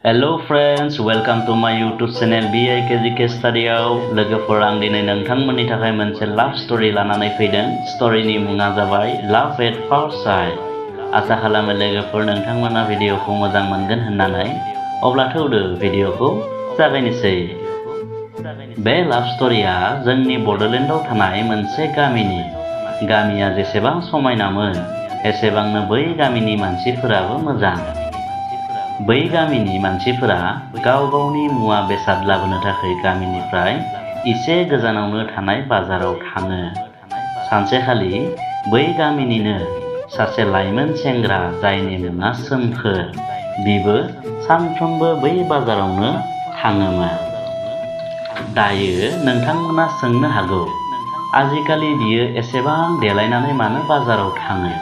Hello friends, welcome to my YouTube channel BIKGK Studyआव लोगोफोर आं दिनै नोंथांमोननि थाखाय मोनसे लाभ स्टोरी लानानै फैदों। स्टोरीनि मुङा जाबाय लाभ एट फार्स्ट साइट। आसा खालामो लोगोफोर नोंथांमोना भिडिअखौ मोजां मोनगोन होननानै। अब्ला थौदो भिडिअखौ जागायनोसै। बे लाभ स्टोरीया जोंनि बडलेण्डआव थानाय मोनसे गामिया जेसेबां समायनामोन एसेबांनो बै गामिनि मानसिफोराबो मोजां। बै गामिनि मानसिफोरा गाव गावनि मुवा बेसाद लाबोनो थाखाय गामिनिफ्राय एसे गोजानावनो थानाय बाजाराव थाङो। सानसेखालि बै गामिनिनो सासे लाइमोन सेंग्रा जायनि मुङा सोमखोर, बिबो सानफ्रोमबो बै बाजारावनो थाङोमोन। दायो नोंथांमोना सोंनो हागौ, आजिखालि बियो एसेबां देलायनानै मानो बाजाराव थाङो?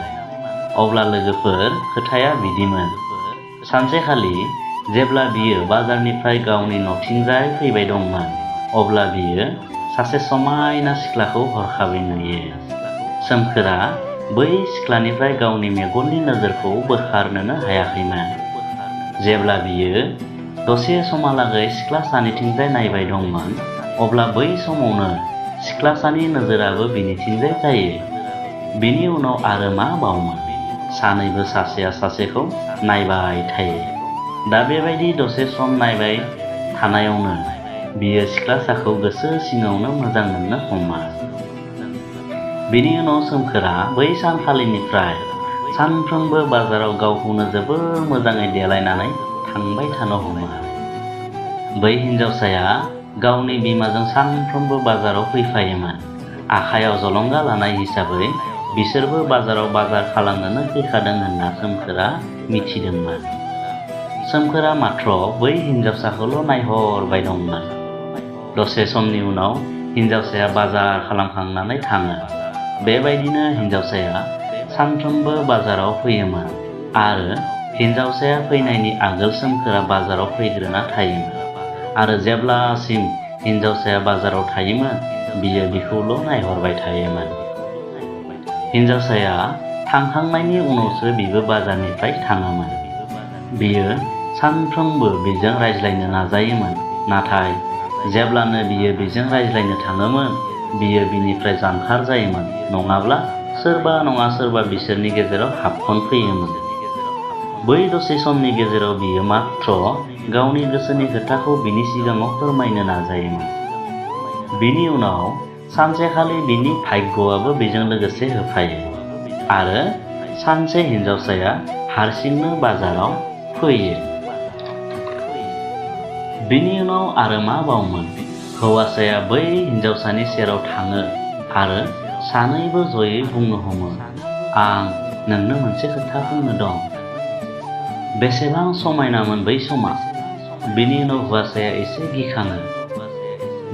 अब्ला लोगोफोर, खोथाया बिदिमोन। सानसेखालि जेब्ला बियो बाजारनिफ्राय गावनि न'थिंजाय फैबाय दंमोन, अब्ला बियो सासे समायना सिख्लाखौ हरखाबै नुयो। सोमखोरा बै सिख्लानिफ्राय गावनि मेगननि नोजोरखौ बोखारनोनो हायाखैमोन। जेब्ला बियो दसे समहालागै सिख्ला सानैथिंजाय नायबाय दंमोन, अब्ला बै समावनो सिख्लासानि नोजोराबो बिनिथिंजाय जायो। बिनि उनाव आरो मा बावमोन, सानैबो सासेया सासेखौ नायबाय थायो। दा बेबायदि दसे सम नायबाय थानायावनो बियो सिख्लासाखौ गोसो सिङावनो मोजां मोननो हमो। बिनि उनाव सोमखोरा बै सानखालिनिफ्राय सानफ्रोमबो बाजाराव गावखौनो जोबोर मोजाङै देलायनानै थांबाय थानो हमो। बै हिनजावसाया गावनि बिमाजों सानफ्रोमबो बाजाराव फैफायोमोन। आखायाव जलंगा लानाय हिसाबै बिसोरबो बाजाराव बाजार खालामनोनो फैखादों होनना सोमखोरा मिथिदोंमोन। सोमखोरा माथ्र बै हिनजावसाखौल' नायहरबाय दंमोन। दसे समनि उनाव हिनजावसाया बाजार खालामखांनानै थाङो। बेबायदिनो हिनजावसाया सानफ्रोमबो बाजाराव फैयोमोन आरो हिनजावसाया फैनायनि आगोल सोमखोरा बाजाराव फैग्रोना थायोमोन आरो जेब्लासिम हिनजावसाया बाजाराव थायोमोन, बियो बिखौल' नायहरबाय थायोमोन। हिनजावसाया थांखांनायनि उनावसो बिबो बाजारनिफ्राय थाङोमोन। बियो सानफ्रोमबो बिजों रायज्लायनो नाजायोमोन, नाथाय जेब्लानो बियो बिजों रायज्लायनो थाङोमोन, बियो बिनिफ्राय जानखार जायोमोन, नङाब्ला सोरबा नङा सोरबा बिसोरनि गेजेराव हाबखनफैयोमोन। बै दसे समनि गेजेराव बियो माथ्र गावनि गोसोनि खोथाखौ बिनि सिगाङाव फोरमायनो नाजायोमोन। बिनि उनाव सानसेखालि बिनि भाग्यआबो बेजों लोगोसे होफायो आरो सानसे हिनजावसाया हारसिंनो बाजाराव फैयो। बिनि उनाव आरो मा बावमोन, हौवासाया बै हिनजावसानि सेराव थाङो आरो सानैबो जयै बुंनो हमो, आं नोंनो मोनसे खोथा बुंनो दं। बेसेबां समायनामोन बै समा। बिनि उनाव हौवासाया एसे गिखाङो।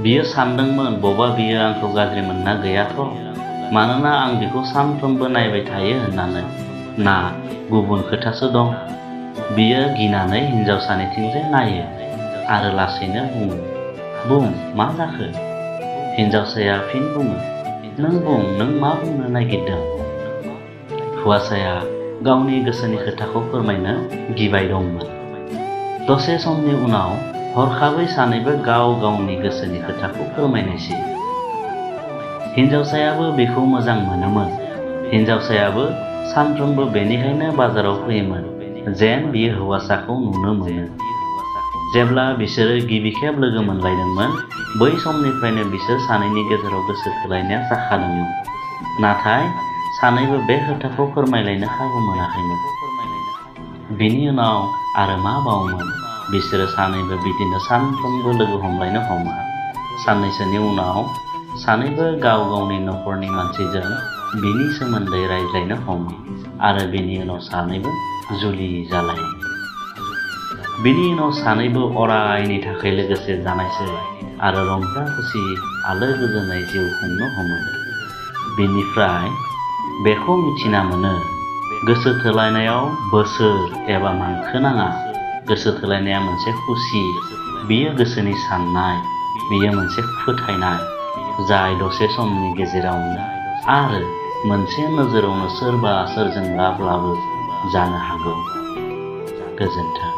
बियो सानदोंमोन बबा बियो आंखौ गाज्रि मोनना गैयाथ', मानोना आं बिखौ सानफ्रोमबो नायबाय थायो होननानै, ना गुबुन खोथासो दं। बियो गिनानै हिनजावसानिथिंजाय नायो आरो लासैनो बुङो, बुं मा जाखो? हिनजावसाया फिन बुङो, नों बुं, नों मा बुंनो नागिरदों? हौवासाया गावनि गोसोनि खोथाखौ फोरमायनो गिबाय दंमोन। दसे समनि उनाव हरखाबै सानैबो गाव गावनि गोसोनि खोथाखौ फोरमायनायसै। हिनजावसायाबो बेखौ मोजां मोनोमोन। हिनजावसायाबो सानफ्रोमबो बेनिखायनो बाजाराव फैयोमोन, जेन बियो हौवासाखौ नुनो मोनो। जेब्ला बिसोरो गिबि खेब लोगो मोनलायदोंमोन, बै समनिफ्रायनो बिसोर सानैनि गेजेराव गोसो थोलायनाया जाखादोंमोन। नाथाय सानैबो बे खोथाखौ फोरमायलायनो खाबु मोनाखैमोन। बिनि उनाव आरो मा बावमोन, बिसोरो सानैबो बिदिनो सानफ्रोमबो लोगो हमलायनो हमो। साननैसोनि उनाव सानैबो गाव गावनि नखरनि मानसिजों बिनि सोमोन्दै रायज्लायनो हमो आरो बिनि उनाव सानैबो जुलि जालायो। बिनि उनाव सानैबो अरायनि थाखाय लोगोसे जानायसै आरो रंजा खुसि आलो गोजोनै जिउ खुंनो हमो। बिनिफ्राय बेखौ मिथिना मोनो, गोसो थोलायनायाव बोसोर एबा मांखो नाङा। गोसो थोलायनाया मोनसे खुसि, बियो गोसोनि साननाय, बियो मोनसे फोथायनाय, जाय दसे समनि गेजेरावनो आरो मोनसे नोजोरावनो सोरबा सोरजोंबाब्लाबो जानो हागौ। गोजोन्थों।